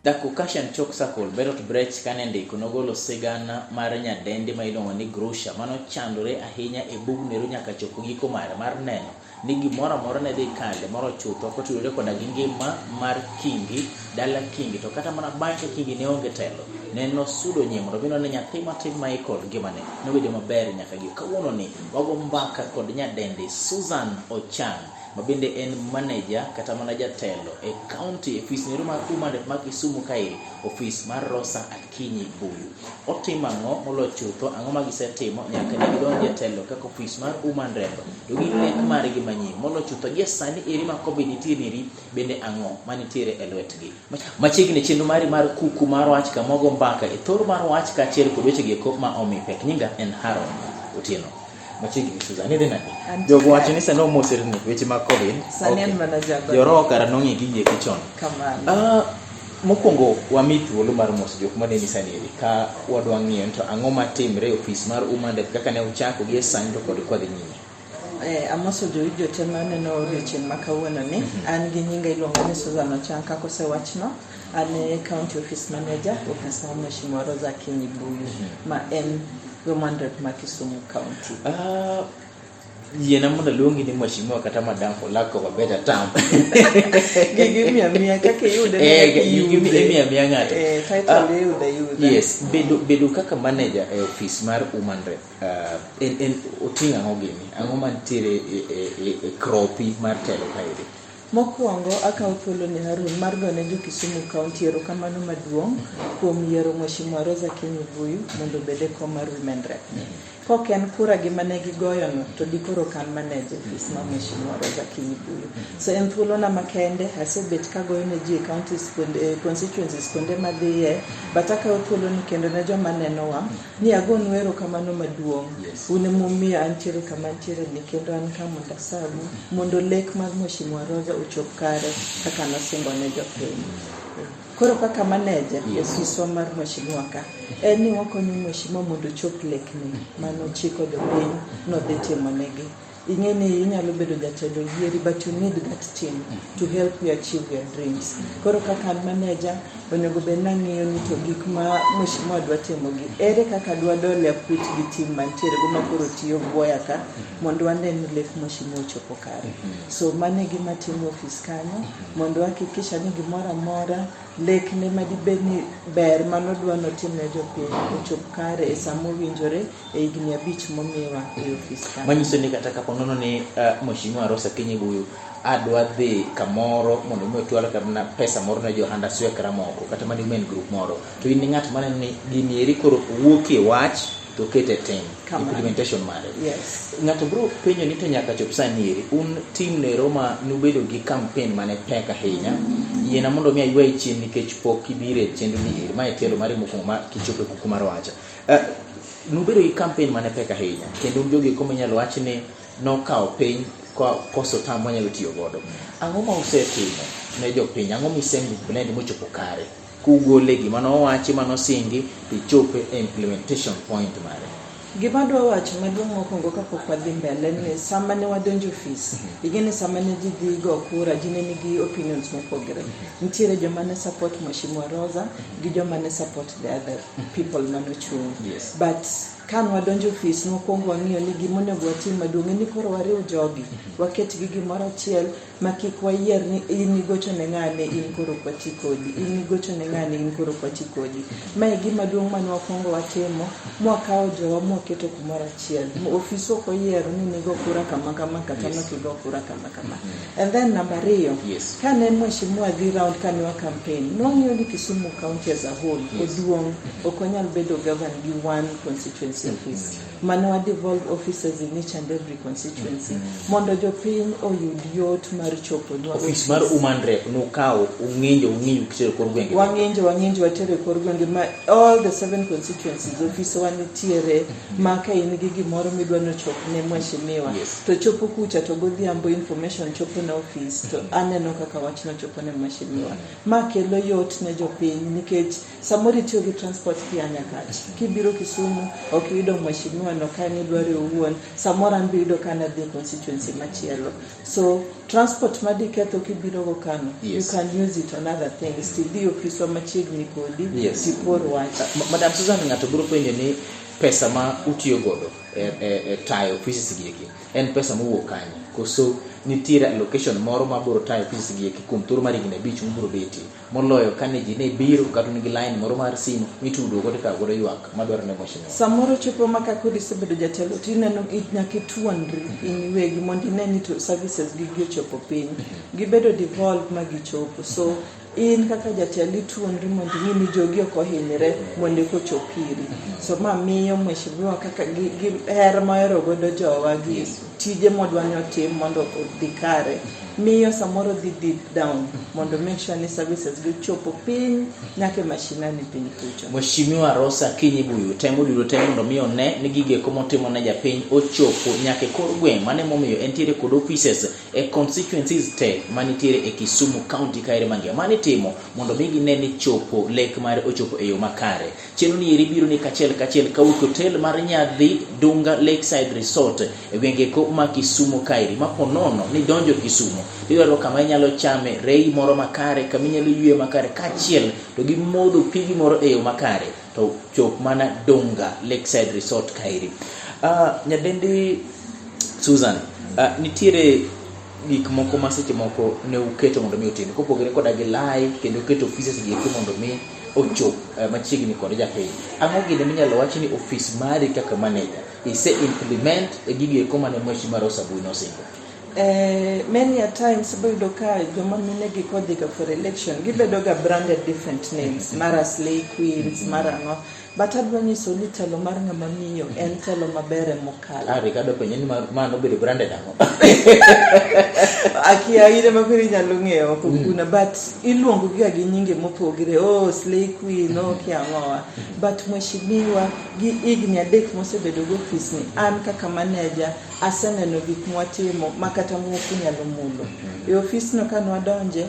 The Caucasian Chalk Circle, Bertolt Brecht kane ndiko nogolo sigana mar nyadendi ma iluongo ni Grusha manochandore ahinya e bugno nyaka chop giko mare mar neno ni gimoro amora ne dhi kale moro chutho kotudore koda gi ngima mar Kingi, dala Kingi. To kata mana bang'e ka Kingi ne onge telo, ne nosudo nyie mondo mi ni nyathi matin Michael ngimane nobedo maber nyaka gi kawuono ni wago mbaka kod nyadendi Susan Ochang ma bende en manager kata mana jatelo e county ofis nero mar Women Rep ma Kisumu kae, ofis mar Rosa Akinyi Buyu. Otimo ang'o moloyo chutho, ang'o ma gisetimo nyaka ne gidonj e telo kaka ofis mar Women Rep to gi lek margi manyien moloyo chutho gi e sani eri ma Covid nitie neri bende ang'o manitiere e lwetgi. Machiegni chenro mari mar kuku mar wach kama wago mbaka e thor mar wach kaachiel kod weche gieko ma omi pek. Nyinga en Haron Otieno. Machiegni Susan, idhi nade? Jogo wacho ni sani omoserni weche mag Covid. Sani en mana jago. Joroho kara nong'e gigi eki chon. Kamano. Mokwongo wami thuolo mar moso jok maneni sani eri ka wadwa ng'iyo ni to ang'o matimre e ofis mar Women Rep kaka ne uchako gi e sani to kod kwadhi nyime. Amoso jowinjo te maneno odiochieng' ma kawuono ni. An gi nyinga iluongo ni Susan Ochang kaka osewachno. An e County Office Manager, ofis mar Mheshimiwa Rosa Akinyi Buyu, ma en Women Rep ma Kisumu County. Yiena mondo aluongi ni mheshimiwa kata madam for lack of a better term. Gigi imiyo amiya kaka iyude. Gigi imiyo amiya ng'ato. Title iyudo ayuda. Yes, bedo kaka manager e ofis mar Women Rep, en oting'o ang'o gini? Ang'o mantiere e kropi mar telo kaeri? Mokwongo akawo thuolo ni Harun mar gone jo Kisumu County erokamano maduong' kuom yiero Mheshimiwa Rosa Akinyi Buyu mondo obed e kom mar Women Rep. Kok en kura gi mane gigoyono to dikoro ok an manager e ofis mar Mheshimiwa Rosa Akinyi Buyu. So en thuolona makende, asebet kagoyo ne ji e counties kuonde, constituencies kuonde madhiye, but akawo thuoloni kendo ne joma nenowa ni agonu erokamano maduong'. Un emomiyo antiere kama antiere ni kendo an ka mondo asagu mondo lek mar Mheshimiwa Rosa ochop kare kaka nosingo ne jopiny. Koro kaka manager ofiswa mar Mheshimiwa ka en ni wakonyo Mheshimiwa mondo ochop lekne manochiko jopiny nodhi timonegi. Ing'e ni inyalo bedo jatelo yieri but you need that team to help you achieve your dreams. Koro kaka an manager onego bed nang'iyo ni to gik ma Mheshimiwa dwa timogi ere kaka dwa dole put gi team mantiere go makoro tiyo buoya ka mondo wane ni lek Mheshimiwa ochopo kare. So mano e gima timo ofis kanyo mondo hakikisha ni gimoro amora lekne madibed ni ber manodwa notim ne jopiny ochop kare e sama owinjore e higni 5 momiwa e ofis kanyo. Manyiso ni kata kapo nono ni Mheshimiwa Rosa Akinyi Buyu adwa dhi kamoro mondo mi ochwal kata pesa moro ne johanda swekra moko kata mana women group moro to in ng'at maneno ni gini eri koro owuokie wach to okete tim implementation mare. Yes. Ng'ato biro penjo ni to nyaka chop sani eri un team nero ma nubedo gi campaign mane pek ahinya yiena mondo mi aywayi chien nikech pok ibiro e chenro ni eri mae tielo mari mokwongo ma kichopo e kuku mar wacho. Nubedo gi campaign mane pek ahinya kendo un jogi eko minyalo wach ni nokawo piny koso tam wanyalo tiyo godo. Ang'o ma usetimo ne jopiny? Ang'o mise blend mochopo kare? Kugole gima nowachi manosingi to ichope e implementation point mare. Gima adwa wacho maduong' mokwongo kapok wadhi mbele ni sama ne wadonjo ofis, ing'e ni sama ne ji dhi go kura, ji ne nigi opinions mopogore. Nitiere joma ne support Mheshimiwa Rosa gi joma ne support the other people manochung'. But ka nwadonjo ofis, nokwongo wang'iyo ni gima onego watim maduong' en ni koro wariw jogi, waketgi gimoro achiel ma kik wayier ni in igocho ne ng'ane in koro ok wati kodi, in igocho ne ng'ane in koro ok wati kodi. Ma e gima duong' mane wakwongo watimo, mwakawo jowa mwaketo kumoro achiel. Ofis ok oyiero ni nigo kura kama kama kata nok igo kura kama kama. And then namba ariyo, kane Mheshimiwa dhi round kane wa campaign, nwang'iyo ni Kisumu County as a whole oduong', ok wanyal bedo govern gi one constituency office. Mane wa devolve offices in each and every constituency mondo jopiny oyud yot mar chopo nwa ofis mar Women Rep nukawo ung'injo ung'injo kitero kor gwenge. Wang'injo watero e kor gwenge ma all the 7 constituencies ofisewa nitiere ma ka in gi gimoro midwa nochop ne mheshimiwa to chopo kucha to godhiambo information chopo ne ofis to aneno kaka wachno chopo ne mheshimiwa. Ma kelo yot ne jopiny nikech samoro itiyo gi transport kia Nyakach kibiro Kisumu. Ok iyudo mheshimiwa no ka nidware owuon, samoro an be iyudo ka nadhi e constituency machielo. So transport madiketho kibiro go kano, you can use it on other things. Tidhi ofiswa machiegni kodi, tipor wach. Madam Susan, ng'ato biro penjo ni pesa ma utiyo godo e tayo offices gi eki en pesa mowuok kanye, koso nitiere allocation moro ma biro tayo offices gi eki kuom thuolo mar higni 5 mabiro betie, moloyo kane ji ne biro kata nigi line moro mar simu mitudo godo ikawo godo ywak madwaro ne mheshimiwa. Samoro chopo ma ka koro isebedo jatelo tineno nyaka ituonri in iwegi mondo ine ni to services gi gi ochopo piny. Gibedo devolve ma gichopo. So in kaka jatelo ituonri mondo ing'i ni jogi ok ohinyre mondo eka ochop iri. So ma miyo mheshimiwa kaka gi hera mohero godo jowa gi tije modwa ni otim mondo odhi kare, miyo samoro dhi deep down mondo make sure ni services gi chopo piny nyaka e mashinani piny kucho. Mheshimiwa Rosa Akinyi Buyu temo duto te mondo mi one ni gigo eko motimo ne japiny ochopo nyaka e kor gweng'. Mano emomiyo entiere kod offices e constituencies te manitiere e Kisumu County kaere mangima. Mano itimo mondo mi gine ni chopo lek mare ochopo e yo makare. Chenro ni eri biro ni kachiel kachiel kawuok e hotel mar Nyadhi Dunga Lakeside Resort e gwenge eko ma Kisumu kaeri. Ma po nono ni donjo Kisumu idwaro kama inyalo chame rei moro makare, kama inyalo yweyo makare, kaachiel to gi modho pigi moro e yo makare, to chop mana Dunga Lakeside Resort kaeri. Nyadendi Susan, nitiere gik moko ma seche moko ne uketo mondo mi otim kopogore koda gi lai kendo keto offices gi eki mondo mi ochop machiegni kod japiny. Ang'o gini minyalo wach ni office mari kaka manager ise implement e gigo eko mane Mheshimiwa Rosa Buyi nosingo? Many a times iboyudo ka joma mine gi kodhi ga for election gibedo ga branded different names, mara Slay Queens, mara ang'o, but adwa nyiso ni telo mar ng'ama miyo en telo maber mokalo. Ah, Ricardo penjo ni ma nobedo branded ang'o? Akia in ema koro inyalo ng'eyo oko kuna, but iluongo gi ga gi nyinge mopogre, oh Slay Queen, oh kia ang'owa. But mheshimiwa gi higni 3 mosebedo go ofis ni, an kaka manager aseneno gik mwatimo ma kata muofu nyalo mulo. E ofisno ka nwadonje,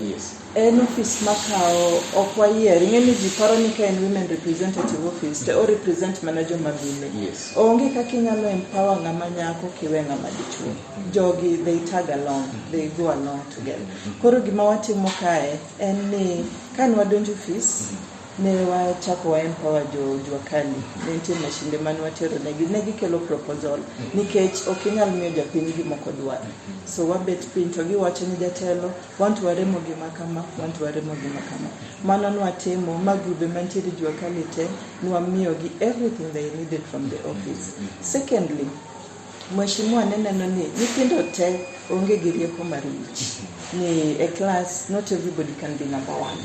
en ofis makawo ok wayier. Ing'e ni ji paro ni ka en women representative office to o represent mana joma mine. Onge kaka inyalo empower ng'ama nyako kiwe ng'ama dichuo. Jogi they tag along, they go along together. Koro gima watimo kae en ni ka nwadonjo ofis ne wachako wa empower jo jua kali. Ne nitie mashinde mane watero negi, ne gikelo proposal nikech ok inyal miyo japiny gima ok odwar. So wabet piny to giwacho ni jatelo, wan to waremo gima kama, wan to waremo gima kama. Mano nwatimo ma grube mantiere jua kali te nwamiyogi everything they needed from the office. Secondly, mheshimiwa ne neno ni nyithindo te onge gi rieko mar wich. Ni e class not everybody can be number one.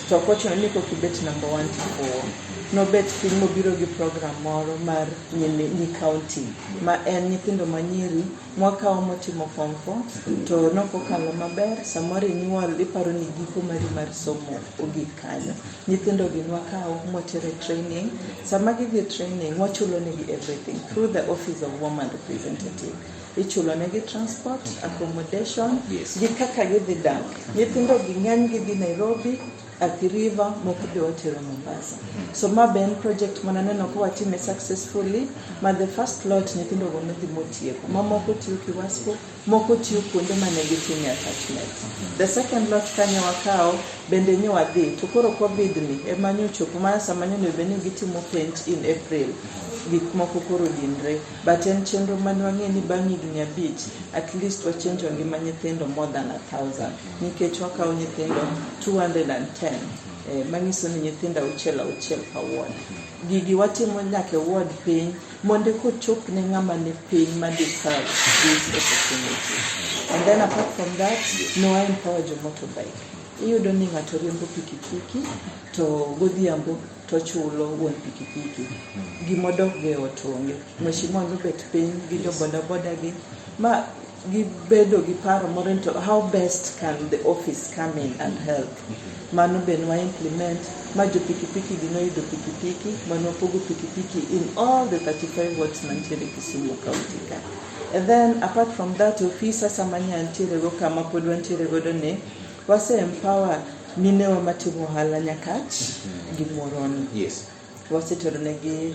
To ok ochuno ni kokibet number one to ifuwo. Nobet piny mobiro gi program moro mar nyi county ma en nyithindo manyiri mwakawo motimo form 4 to nokokalo maber, samoro inyuol iparo ni giko mari mar somo ogik kanyo. Nyithindo gi nwakawo mwatere training. Sama gidhi training wachulo negi everything through the office of woman representative. Ichulo negi transport, accommodation, gi kaka gidhi dak. Nyithindo gi ng'eny gidhi Nairobi, Athi River, moko be watero Mombasa. So ma be en project mananeno ka watime successfully, ma the first lot nyithindo go nodhi motieko. Mamoko tiyo Kiwasco, moko tiyo kuonde mane gitime attachment. The second lot kanyo wakawo bende nyo wadhi to koro COVID ni ema nyochopo mana sama nyonego bed ni gitimo penj in April, gik moko koro dinre. But en chenro mane wang'e ni bang' higni 5 at least wachenjo ngima nyithindo more than 1,000 nikech wakawo nyithindo 210, manyiso ni nyithindo 6 6 per ward. Gigi watimo nyaka e ward piny mondo kochop ne ng'ama ni piny ma deserve this opportunity. And then apart from that, no empower jo motorbike. Iyudo ni ng'ato riembo pikipiki to godhiambo to chulo wuon pikipiki. Gimodok go e ot onge. Mheshimiwa nobet piny gi jo boda boda gi ma gibedo gi paro moro ni to how best can the office come in and help. Mano be nwa implement ma jo pikipiki gi noyudo pikipiki mane wapogo pikipiki in all the 35 wards mantiere Kisumu County ka. And then apart from that, ofisa sama ne antiere go kama pod wantiere godo ni wase empower minewa matimo ohala Nyakach gi Muhoroni. Wasetero negi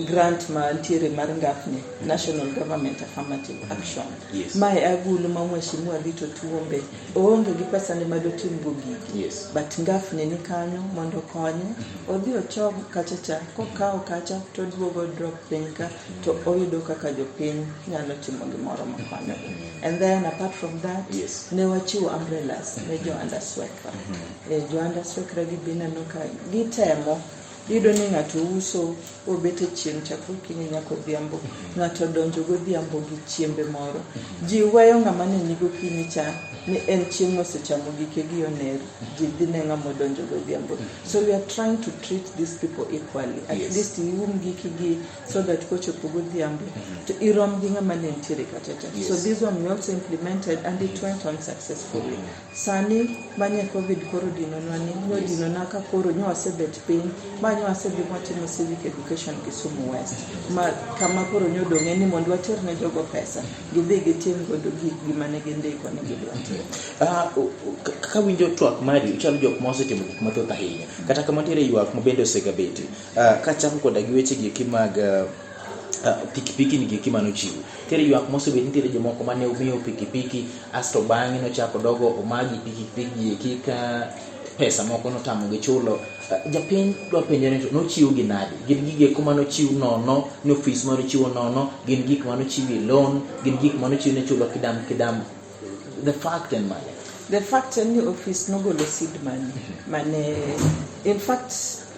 grant mantiere mar ngafni, National Government Affirmative Action. Mae agulu ma Mheshimiwa Rito Tuombe oonge gi pesa ne madotim go gigi. But ngafni ni kanyo mondo okonye. Odhi ochom kacha cha, kokawo kacha to oduogo drop piny ka to oyudo kaka jopiny nyalo timo gimoro makonyogi. And then apart from that, ne wachiwo umbrellas ne jo Underswekra. Jo Underswekra gi be ineno ka gitemo. Iyudo ni ng'ato uso obet e chieng' chakre okinyi nyaka odhiambo. Ng'ato odonjo godhiambo gi chiembe moro. Ji weyo ng'ama ne ni gokinyi cha ni en chieng' osechamo gike gi oner. Ji dhi ne ng'ama odonjo godhiambo. So we are trying to treat these people equally. At least ium giki gi so that kochopo godhiambo to irom gi ng'ama ne nitiere kacha cha. So this one we also implemented and it went on successfully. Sani manye COVID koro dinonwa ni nyo dinona ka koro nyo wasebet piny ma nyo wasedhi mwatimo civic education Kisumu West ma kama koro nyo dong' en ni mondo water ne jogo pesa gidhi gitim godo gik mane gindiko ni gidwa timo. Kawinjo twak mari, uchalo jok ma osetimo gik mathoth ahinya. Kata kama nitiere ywak ma bende osegabete. Kachako koda gi weche gi eki mag pikipiki ni gi manochiw. Nitiere ywak mosebet nitiere jomoko mane omiyo pikipiki asto bang'e nochako dogo omagi pikipiki gi eki ka pesa moko notamogi chulo. Japiny dwa penjore ni to nochiw gi nade? Gin gigo eko manochiw nono, ni ofis manochiwo nono, gin gik manochiw e loan, gin gik manochiw ne chulo kidam kidam. The fact en mane? The fact en ni ofis nogolo seed money mane in fact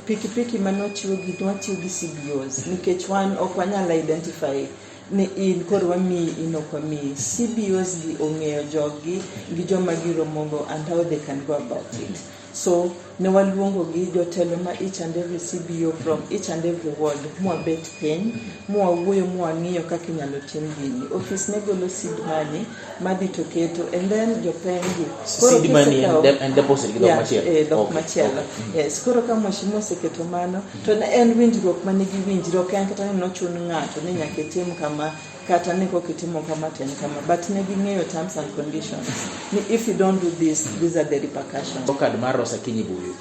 pikipiki mane wachiwo gi wachiwo gi CBOs nikech wan ok wanyal identify ni in koro wamiyi in ok wamiyi. CBOs gi ong'eyo joggi gi joma giromogo and how they can go about it. So ne waluongo gi jotelo ma each and every CBO from each and every ward mwabet piny mwawuoyo mwang'iyo kaka inyalo tim gini. Ofis ne golo seed money madhi to keto and then jopeng gi Seed money en deposit gi dhok machielo. Dhok machielo. Yes, koro ka mheshimiwa oseketo mano to ne en winjruok mane giwinjre ok en kata ni nochun ng'ato ni nyaka itim kama kata ni kok itimo kama to en kama but ne ging'eyo terms and conditions ni if you don't do this, these are the repercussions. Card mar Rosa Akinyi Buyu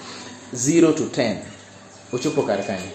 0 to 10 ochopo kar kanye?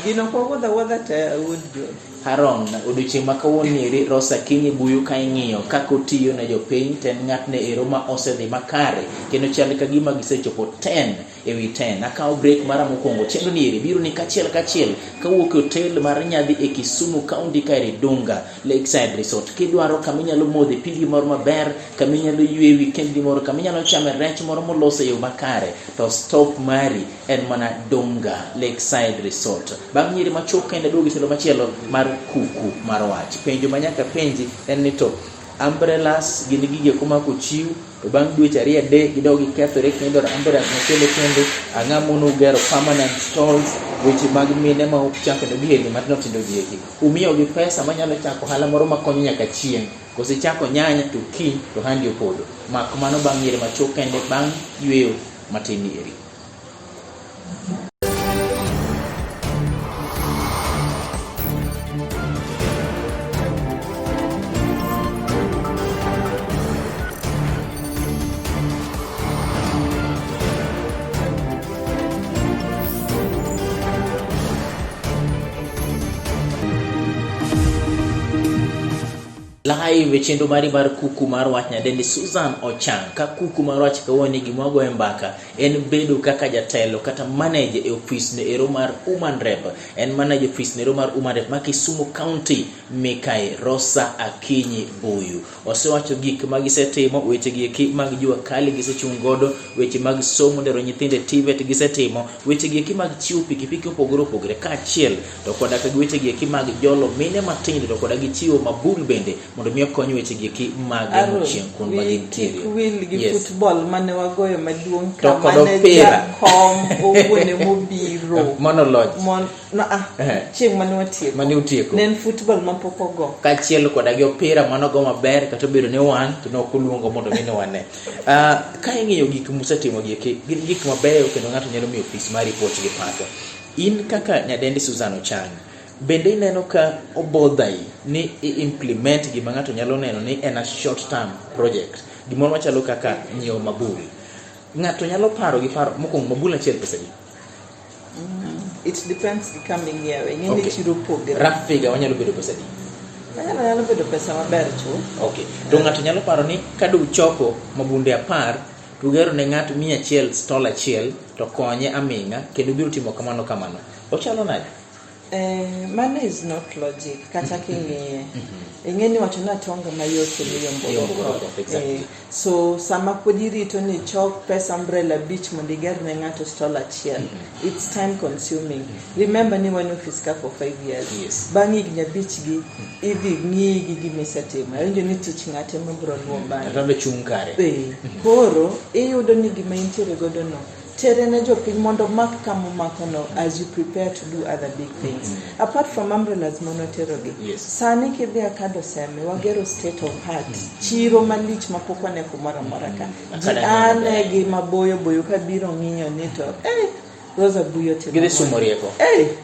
Gino ok wawuodho awuodha te wuod John. Haron, odiochieng' ma kawuono eri Rosa Akinyi Buyu ka ing'iyo kaka otiyo ne jopiny to en ng'atno ero ma osedhi makare kendo chal ka gima gisechopo 10 ewi 10. Akawo break mara mokwongo. Chenro ni eri biro ni kachiel kachiel kawuok e hotel mar nyadhi e Kisumu County kae Dunga Lakeside Resort. Kidwaro kama inyalo modhe pigi moro maber, kama inyalo ywe weekend moro, kama inyalo chame rech moro molos e yo makare, to stop mari en mana Dunga Lakeside Resort. Bang' nyiri machuok kende duogo e selo machielo mar kuku mar wach. Penjo ma nyaka penji en ni to umbrellas gin gige kuma kochiw to bang' dweche ariyo adek gidog gikethore kendo umbrellas machielo kendo ang'a mono gero permanent stalls weche mag mine ma ok chak kendo gihelni matindo tindo gi eki umiyogi pesa manyalo chako ohala moro makonyo nyaka chieng' kose chako nyanya to kiny to handi opodho mak mano bang' yiere machuok kende bang' yweyo matin ni eri. Live e chenro mari mar kuku mar wach nyadendi Susan Ochang ka kuku mar wach kawuono gima wagoye mbaka en bedo kaka jatelo kata manager e ofis no ero mar Woman Rep. En manager e ofis no ero mar Woman Rep ma Kisumu County Mikai Rosa Akinyi Buyu. Osewacho gik ma gisetimo, weche gi eki mag jua kali gisechung' godo, weche mag somo ndero nyithindo e TVET gisetimo, weche gi eki mag chiwo pikipiki opogore opogore kaachiel to koda ka gi weche gi eki mag jolo mine matindo to koda gi chiwo mabul bende mondo mi okony weche gi eki mag geng'o chieng' kuond ma gintiere. Kik wil gi football mane wagoyo maduong' To ka kod mane opira. jakom owuon emobiro. Mano loch. Mon, no, ah, chieng' mane watieko. Mane utieko. Ne en football mapok ogo. Kaachiel koda gi opira manogo maber kata obedo ni wan to ne ok oluongo mondo mi ni wane. Ka ing'iyo gik musetimo gi eki gin gik mabeyo kendo ng'ato nyalo miyo ofis mari puoch gi pako. In kaka nyadendi Susan Ochang, bende ineno ka obodhai ni i implement gima ng'ato nyalo neno ni en a short term project, gimoro machalo kaka nyiewo mabul. Ng'ato nyalo paro gi paro mokwongo mabul achiel pesa adi? It depends gi kama ing'iewe. Ing'e ni Okay. chiro pogre. Rough figure wanyalo bedo pesa adi? Manyalo nyalo bedo pesa maber chuth. Okay. To ng'ato nyalo paro ni kaduchoko mabunde 10 tugero ne ng'ato 100 stall achiel to konye aming'a kendo biro timo kamano kamano. Ochalo nade? Mano is not logic kata king'iye. Ing'e ni wacho ni atonga mayot ema iyombo Iyombo go godo koth. koth, exactly. So sama pod irito ni chok pesa umbrella 5 mondo iger ne ng'ato stall achiel, it's time consuming. Remember ni wan e office ka for 5 years. Yes. Bang' higni 5 gi, idhi ng'iyi gi gima isetimo. Awinjo ni tich ng'ate ema biro luwo bang'e. Kata chung' kare. Koro iyudo ni gima intiere godo no tere ne jopiny mondo mak kama omako no as you prepare to do other big things. Apart from umbrellas manoterogi. Yes. Sani kidhi Akado Seme, wagero state of art, chiro malich mapok wane kumoro amora ka. Ji Akado ane gi maboyo boyo kabiro ng'iyo ni to Rosa Buyo timo. Gidhi sumo rieko.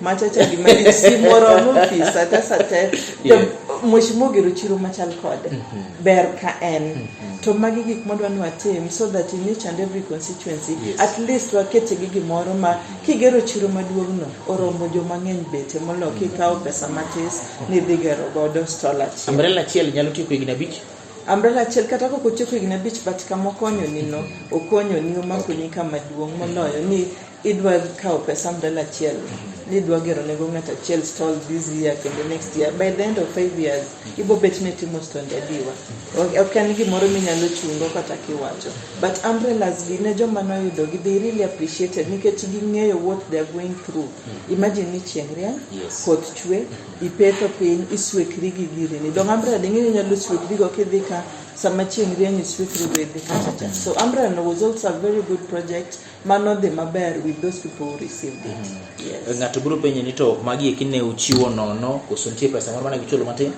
Machacha gima lich simoro ofis sate sate. Yeah. Mheshimiwa ogero chiro machal kode. Ber ka en. To magi gik madwa ni watim so that in each and every constituency Yes. at least wakete gi gimoro ma kigero chiro maduong' no oromo joma ng'eny bete molo kikawo pesa matis ni idhi gero godo stall achiel. Umbrella achiel nyalo tieko higni 5? Umbrella achiel kata kok otieko higni 5 but kama okonyoni no okonyoni omakoni kama duong' moloyo ni idwa kawo pesa umbrella achiel ni idwa gero nego ng'ato achiel stall this year kendo next year. By the end of 5 years ibo bet ni itimo stonde adiwa. Ok en gimoro minyalo chungo kata kiwacho. But umbrellas gi ne joma noyudo gi they really appreciated nikech ging'eyo what they are going through. Imagine ni chieng' rieny, Yes. koth chwe, ipetho piny, iswekri gi girini. Dong umbrella ing'e ni inyalo swekri go kidhi ka sama chieng' rieny iswekri go idhi kacha cha. So umbrella no was also a very good project manodhi maber with those people who received it. Yes. Ng'ato biro penjo ni to magi eki ne uchiwo nono koso nitie pesa moro mane gichulo matin?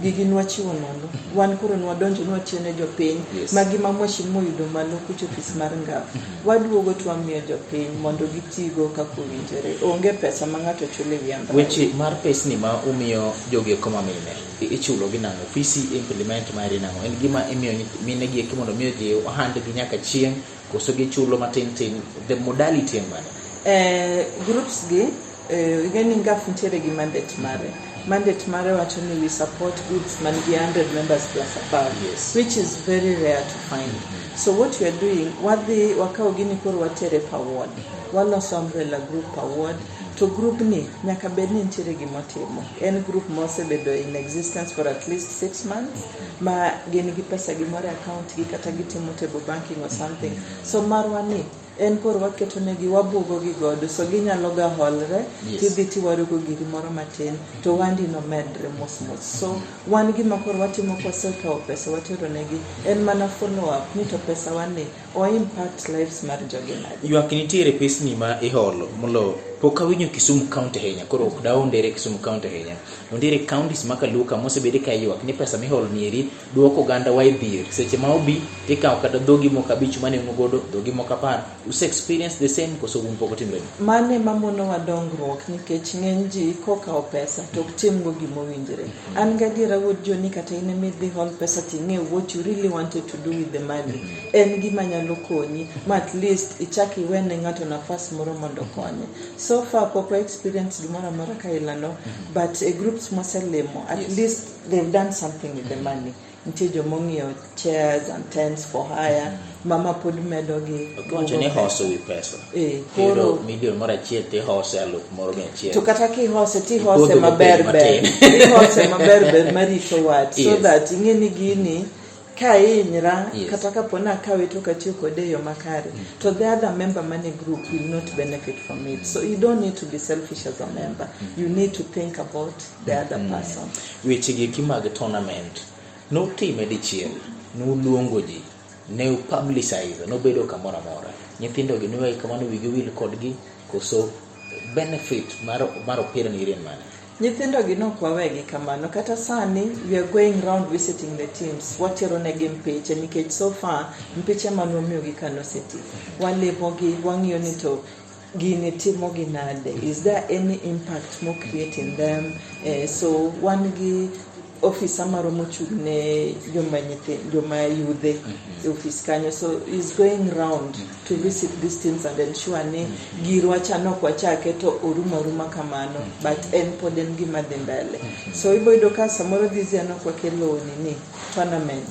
Gigi nwachiwo nono. Wan koro nwadonjo nwatiyo ne jopiny. Yes. Magi ma mheshimiwa oyudo malo kucho ofis mar NGAAF. Waduogo to wamiyo jopiny mondo gitigo kaka owinjore. Onge pesa ma ng'ato chulo e wi umbrella. Weche mar pesni ma umiyo jogi eko ma mine, ichulo gi nang'o? Ofisi implement mari nang'o? En gima imiyo mine gi eki mondo mi odhi ohandgi nyaka chieng' koso gichulo matin tin? The modality en mane? Groups gi, ing'e ni NGAAF nitiere gi mandate mare. Mandate mare wacho ni we support groups man gi 100 members plus above, Yes. which is very rare to find. So what we are doing, wadhi wakawo gini koro watere per ward. Waloso umbrella group per ward. To group ni nyaka bed ni nitiere gimotimo. En group mosebedo in existence for at least 6 months, ma gin gi pesa gimoro e account gi kata gitimo table banking or something. So marwa ni en koro waketo negi wabugo gi godo so ginyalo ga holre. Yes. Tidhi tiwaro go giri moro matin to wandi no medre mos mos. So wan gima koro watimo kwasekawo pesa watero negi en mana follow up ni to pesa wani o impact lives mar jogi nade. Ywak nitiere pesni ma iholo molo pok awinjo Kisumu County ahinya, koro ok daond ere Kisumu County ahinya. Nitiere counties ma kaluo ka mosebedi ka ywak ni pesa miholo nieri duoko oganda wa e dhier. Seche ma obi tikawo kata dhogi moko 5 mane un godo, dhogi moko 10. Use experience the same koso un pok otimre ni? Mano ema monowa dongruok nikech ng'eny ji kokawo pesa to ok timgo gimowinjore. An gadiera wuod Joni kata in ema idhi hol pesa ting'e what you really wanted to do with the money. En gima nyalo konyi ma at least ichak iwene ng'ato nafas moro mondo okonye. So far pok wa experience gimoro amora kailano, but e groups moselimo at Yes. least they've done something with the money. Nitie jomong'iewo chairs and tents for hire, mama pod medo gi. Kiwacho ni hoso wi pesa. Koro Iyudo milion moro achiel tihose 100,100. To kata kihose tihose Ipodho maber matin. ber. Ihose maber ber marito wat. So Yes. that ing'e ni gini ka ihinyra Yes. kata kapo ni akawe to ok atiyo kode e yo makare to the other member mane group will not benefit from it. So you don't need to be selfish as a member. You need to think about the other person. Weche gi eki mag tournament notime dichiel, nuluongo ji, ne upublicize, nobedo kamoro amora. Nyithindo gi nuweyo kamano wigi wil kodgi koso benefit mar opira ni en mane? Nyithindo gi nok wawegi kamano. Kata sani we are going round visiting the teams. Watero negi mpiche nikech so far mpiche mane wamiyogi ka noseti. Walimogi, wang'iyo ni to gini timogi nade. Is there any impact mo create in them? So wan gi ofisa marwa mochung' ne joma nyithi joma yudhe e ofis kanyo. So is going round to visit these teams and ensure ni girwa cha nok wachake to orumo aruma kamano, but en pod en gima dhi mbele. So ibo yudo ka samoro this year nok wakelo nini tournament.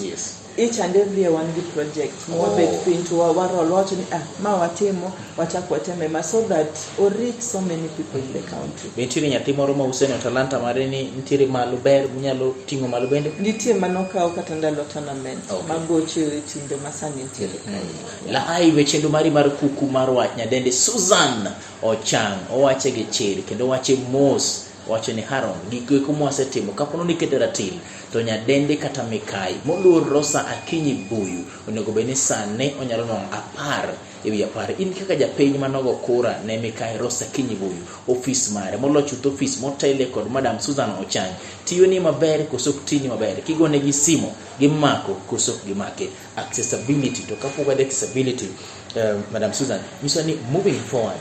Each and every year wan gi project ma wabet piny to warol wawacho ni ah, ma watimo, wachak wateme ma, so that o reach so many people in the county. Be nitiere nyathi moro ma useneno talanta mare ni nitiere malo, ber munyalo ting'o malo bende? Nitie manokaw kata ndalo tournament magocho e timbe masani nitiere kae. Live e chenro mari mar kuku mar wach, nyadendi Susan Ochang owache gi chir kendo owache mos. Owacho ni Haron, gik eko mwasetimo kapono ni keto ratil to nyadendi kata mikai moluor Rosa Akinyi Buyu onego bed ni sani onyalo nwang'o 10 e wi 10. In kaka japiny manogo kura ne mikai Rosa Akinyi Buyu, ofis mare molo chuth, ofis motele kod Madam Susan Ochang, tiyo ni maber koso ok tini maber? Kigonegi simo gimako koso ok gimake? Accessibility to kapok wadhi accessibility, Madam Susan nyiso ni moving forward,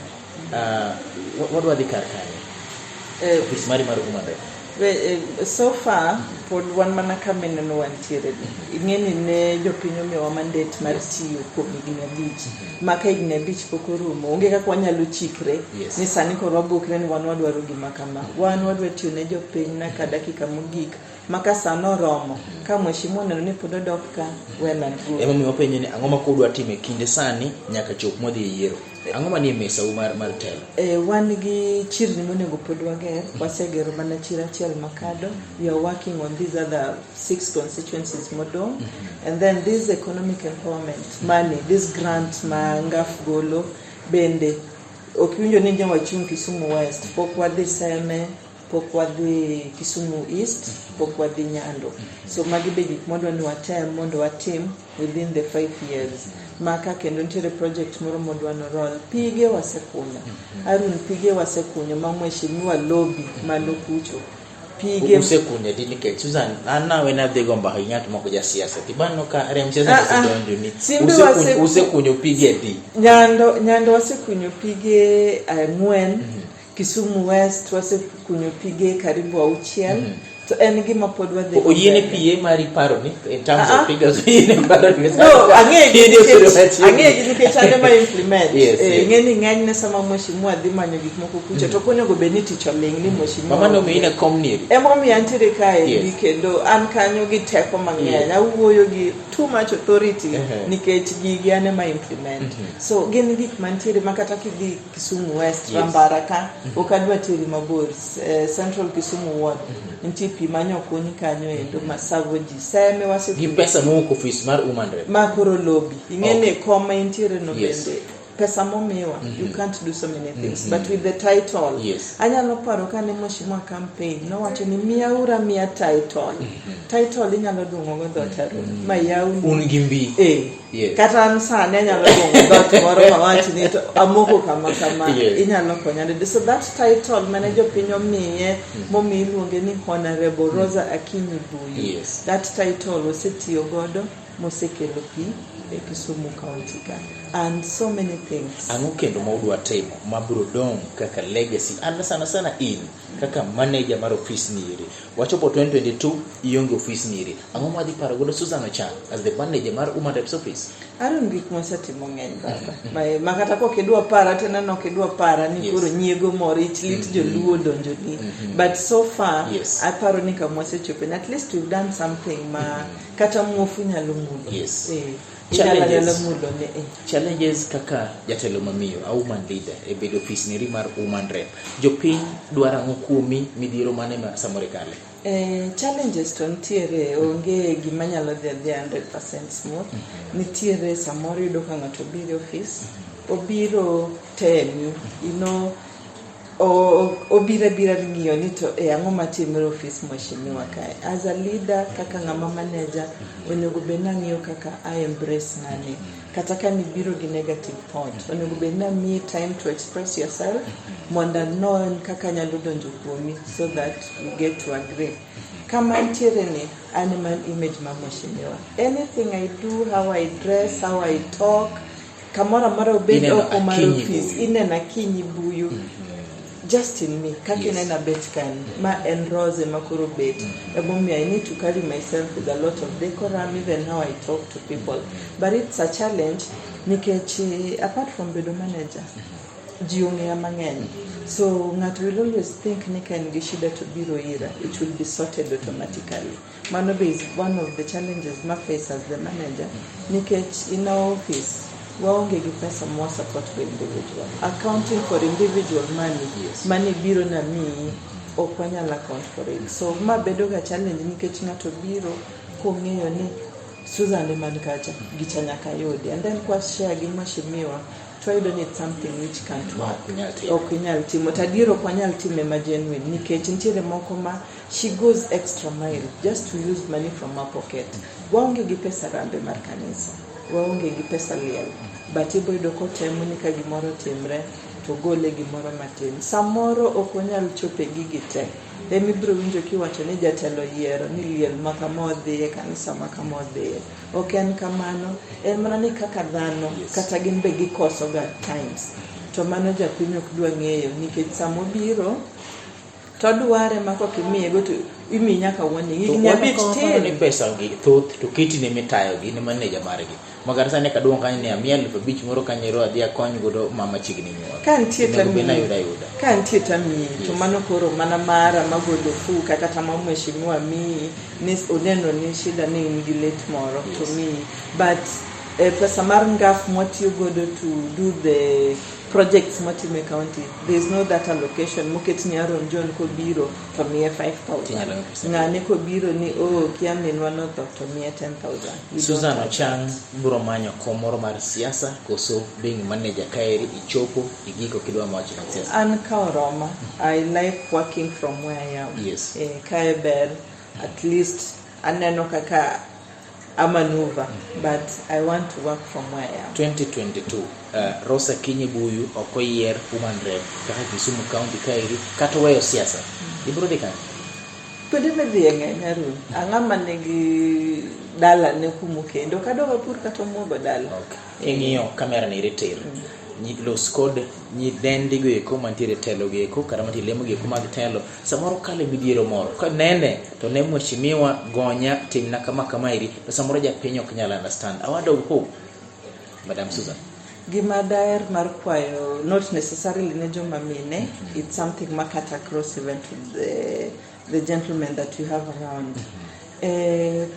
wadwa dhi kar kanye? Ofis mari mar woman rep. So far pod wan mana kama ineno wantiere ni. Ing'e ni ne jopiny omiyowa mandate mar tiyo kuom higni 5, ma ka higni 5 pok orumo, onge kaka wanyalo chikre ni sani koro wabukre ni wan wadwaro gima kama. Wan wadwa tiyo ne jopiny nyaka dakika mogik, ma ka sano oromo, ka mheshimiwa oneno ni pod odok ka, well and good. Emomiyo wapenjo ni ang'o ma kudwa timo e kinde sani nyaka chop mwadhi e yiero? Ang'o manie mesau mar telo? Wan gi chirni monego pod wager. Wasegero mana chiro achiel Makado. We are working on these other six constituencies modong'. And then this economic empowerment money, this grant ma NGAAF golo bende ok iwinjo ni nyo wachung' Kisumu West, pok wadhi Seme, pok wadhi Kisumu East, pok wadhi Nyando. So magi be gik mwadwa ni watem mondo watim within the 5 years. Maka kendo nitiere project moro modwa no roll. Pige wasekunyo. Arun, pige wasekunyo ma mheshimiwa lobby malo kucho. Pige Usekunyo adi? Nikech Susan, an nawe nadhi go mbaka gi ng'at moko ja siasa tibanno ka rem siasa Ah, ah. osedonjo ni Simbe usekunyo pige adi? Nyando wasekunyo pige 4, Kisumu West wasekunyo pige karibu 6. To en gima pod wadhi go Oyiene mbele. PA mari paro ni in terms Ah, ah. of figures, oyiene paro ni No, ang'e gi Oyiene osebedo nikech machiegni. ang'e gi nikech an ema implement. Yes. Ing'e ni ng'enyne sama mheshimiwa dhi manyo gik moko kucho, to ok onego bed ni tich oling' ni mheshimiwa Mama onge. nomiyi ne kom nieri. Emomiyo antiere kaendi kendo an kanyo gi teko mang'eny, awuoyo gi too much authority nikech gigi an ema implement. So gin gik mantiere ma kata kidhi Kisumu West, Rambara ka, ok adwa teri mabor, Central Kisumu Ward nitie pi manyokuny kanyo endo ma savo ji. Seme Gi wasekunyo pesa mowuok ofis mar woman rep. Ma koro lobby ing'e ni koma intiere no Bende bende pesa momiwa, you can't do so many things, but with the title, anyalo paro kane mheshimiwa campaign nowacho ni miyaura miya title, title inyalo duong'o go dhoot, Arun, ma yawni. Un gi mbi. Kata an sani anyalo duong'o dhoot moro mawach ni to amoko kama kama. Inyalo konya nade? So that title mane jopiny omiye, momiyo iluonge ni Honorable Rosa Akinyi Buyu, that title osetiyo godo mosekelo pi e Kisumu County ka and so many things. Ang'o kendo ma udwa timo mabiro dong' kaka legacy? An sana sana in kaka manager mar ofis nieri. Wachopo 2022, ionge ofis nieri. Ang'o ma wadhi paro godo Susan Ochang as the manager mar Woman Reps office? Aaron, gik mosetimo ng'eny baba, ma kata kok idwa para tineno ok idwa para ni koro nyiego moro ich lit joluo donjoni, but so far aparo ni kama wasechope ni at least we've done something ma kata muofu nyalo mulo. Inyalo Challenges. anyala mulo ni eh. Challenges kaka jatelo mamiyo, a woman leader e bedo ofis neri mar woman rep. Jopiny dwaro ang'o kuomi? Midhiero mane ma samoro ikale? Challenges to nitiere, onge gima nyalo dhi adhiya 100% smooth. Nitiere samoro iyudo ka ng'ato obiro e ofis, obiro temi, obiro abira ng'iyo ni to e ang'o matimore e ofis mheshimiwa kae. As a leader, kaka ng'ama manager, onego bed ni ang'iyo kaka I embrace ng'ani. Kata ka nibiro gi negative thought, onego bed ni amiyi time to express yourself mondo anon kaka anyalo donjo kuomi so that we get to agree. Kama ntiere ni an ema image mar mheshimiwa. Anything I do, how I dress, how I talk, kamoro amora obed Ineno oko mar Akinyi ofis, Buyu. Ineno Akinyi Buyu. just in me kaka inena bet kani ma en Rose ema koro bet emomiyo I need to carry myself with a lot of decorum even how I talk to people but it's a challenge nikech apart from bedo manager ji ong'eya mang'eny so ng'ato will always think ni ka en gi shida to biro ira it will be sorted automatically mano be is one of the challenges ma face as the manager nikech in our office waonge gi pesa ma support go individual accounting for individual money money biro na miyi ok wanyal account for it so ma bedo ga challenge nikech ng'ato biro kong'eyo ni Susan ema ni kacha gicha nyaka yudi and then kwa share gi mheshimiwa to wayudo ni it's something which can't Ma work ok nyal timo. ok inyal timo to adier ok wanyal time ma genuine nikech nitiere moko ma she goes extra mile just to use money from her pocket waonge gi pesa rambe mar kanisa waonge gi pesa liel but ibo yudo kotemo ni ka gimoro timre to gole gimoro matin samoro ok wanyal chope gigi te emibiro winjo kiwacho ni jatelo yiero ni liel ma kama odhiye kanisa ma kama odhiye ok en kamano en mana ni kaka dhano kata gin be gikoso ga times to mano japiny ok dwa ng'eyo nikech samobiro to dware ma kok imiyego to imiyi nyaka warning To higni abich waparo ni tin pesa gi thoth to keti ne mitayogi ne manager margi makata sani kaduong' kanyo ni amiya 5,000 moro kanyo ero adhi akony godo mama chiegni nyuol ka nitie Onego bed ni tamiyi ayudo ayuda ka nitie tamiyi to mano koro mana mara magolo fuka kata ma mheshimiwa miyi ni oneno ni shida ni in gi late moro to miyi but pesa mar ngaf mwatiyo godo to do the projects mwatimo e county there is no that allocation moket ni Aaron John kobiro to miye Tinyalo 5000 pesa. ng'ane kobiro ni oh kia minwa notho to miye 10000 We don't Susan have Ochang biro manyo kom moro mar siasa koso being manager kaeri ichopo igiko kidwa mawacho mag siasa an ka oroma i like working from where i am Yes. Kae ber at least aneno kaka a maneuver but i want to work from where i am 2022 Rosa Kinyi Buyu ok oyier woman rep kaka Kisumu County kaeri kata weyo siasa ibiro dhi kanye kuonde midhiye ng'eny Harun ang'ama nigi dalane kumokendo ok adog apur kata omuogo dala Okay. Ing'iyo kamera ni tir los kod nyidendi go eko mantiere telo go eko kata mantiere lemo go eko mag telo samoro kale midhiero moro ka nene to ne mheshimiwa gonya timna kama kama eri to samoro japiny ok nyal understand a word of hope Madam Susan gima daher mar kwayo not necessarily ne joma mine it's something ma cut across even to the gentlemen that you have around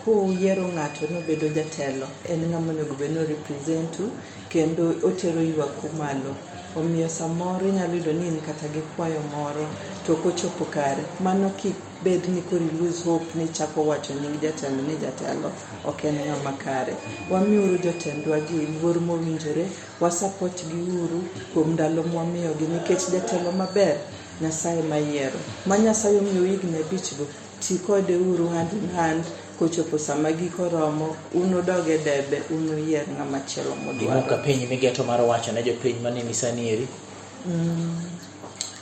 kuyiero ng'ato nobedo jatelo en ng'ama onego bed ni orepresentu kendo otero ywak malo omiyo samoro inyalo yudo ni in kata gi kwayo moro to ok ochopo kare mano kik bed ni koro i lose hope ni ichako wacho nying jatelo ni jatelo ok en ng'ama kare wamiuru jotendwa gi luor mowinjore wasupport gi uru kuom ndalo mwamiyogi nikech jatelo maber Nyasaye mayiero ma Nyasaye omiyo higni abich go ti kode uru hand in hand kochopo sama giko romo un udog e debe un uyier ng'ama chielo gimok mudwaro apenji migeto mar wacho ne jopiny maneni sani eri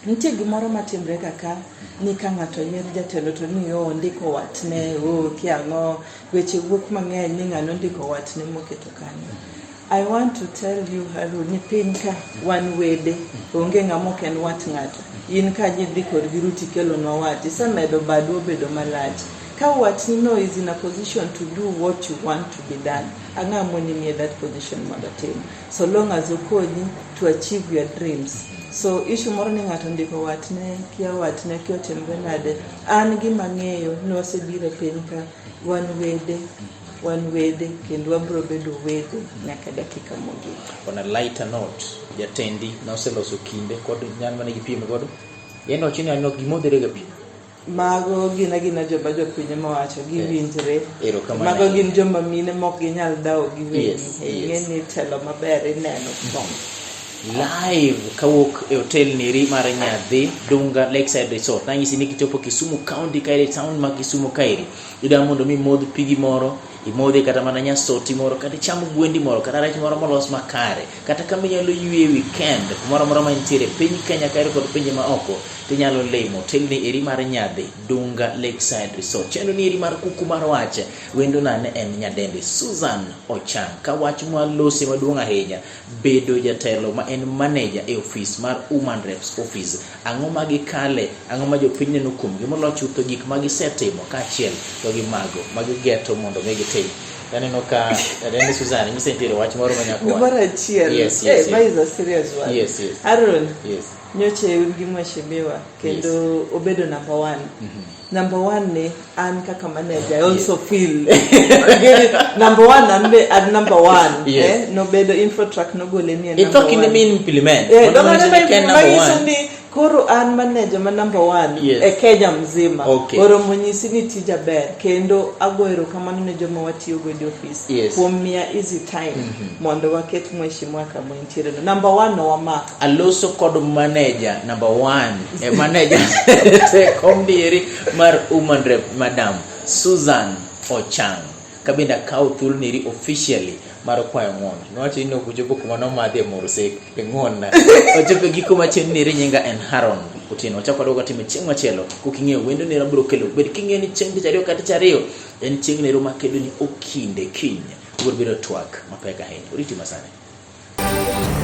nitie gimoro matimre kaka ni ka ng'ato yier jatelo to ni o ondiko watne o kia ang'o weche wuok mang'eny ni ng'ano ondiko watne moketo kanyo I want to tell you Harun ni piny ka wan wede onge ng'ama ok en wat ng'ato in ka idhi kodgi ruti ikelonwa wat isemedo badwa obedo malach ka watni no is in a position to do what you want to be done ang'a moni miye that position mondo otim so long as okonyi to achieve your dreams so issue moro ni ng'ato ondiko watne kia watne kia otimre nade an gima ng'eyo ni wasebiro e piny ka wan wede wan wede kendo wabiro bedo wede nyaka dakika mogik on a lighter note jatendi noseloso kinde kod nyal mane gipiem godo yendo wacho ni an ok gimodhre ga pi mago gin agina joma jopiny mowacho giwinjre Erokamano mago ahinya. gin joma mine mok ginyal dhawo giwegi Yes, ing'e yes. ni telo maber ineno from live kawuok e hotel neri mar Nyadhi Dunga Lakeside Resort. Nanyisi ni kichopo Kisumu County kaeri, town ma Kisumu kaeri, idwa mondo mi modh pigi moro, Imodhe kata mana nyasoti moro, kata icham gwendi moro, kata rech moro molos makare, kata kama inyalo ywe weekend, kumoro amora ma intiere piny Kenya kae kod pinje ma oko, tinyalo limo otelni eri mar nyadhi Dunga Lakeside Resort. Chenro ni eri mar kuku mar wach, wendona ne en nyadendi Susan Ochang. Ka wach mwalose maduong' ahinya, bedo jatelo ma en manager e ofis mar Women Reps Office. Ang'o ma gikale, ang'o ma jopiny neno kuomgi, moloyo chutho gik ma gisetimo kaachiel to gi mago ma gigeto mondo mi gitim. Aneno ka nyadendi Susan nyise nitiere wach moro ma nyako Gimoro achiel. Yes, Hey, ma is a serious one. Yes. Aaron, Yes. nyocha un gi mheshimiwa kendo obedo number one. Number one ni an kaka manager I also feel number one an be an number one. Yes. Eh, nobedo Infotrak nogole ni en Itho number kinde one. min implement. Eh, Mondo dong' ng'iso aneno ni ken number manyiso one. ni koro an manager ma number one Yes. e Kenya mzima. Okay. Oromo nyisi ni tija ber kendo ago erokamano ne joma watiyogo e ofis Yes. kuom miya easy time mondo waket mheshimiwa kama entiere no. Number one no wamako. Aloso kod manager number one e manager te kom dieri mar Women Rep Madam Susan Ochang. Kabende akawo thuolo neri officially mar kwayo ng'uono. Niwacho ni nok ochopo kuma nomadhi e mursik e ng'uonna. Ochopo e giko machien neri nyinga en Haron Otieno. Wachako waduogo watime chieng' machielo. Kok ing'eyo wendo nera biro kelo. Bed king'eyo ni chieng' tich ariyo ka tich ariyo en chieng' nero makedo ni okinde kiny. Ubiro bedo twak mapek ahinya. Oriti masani.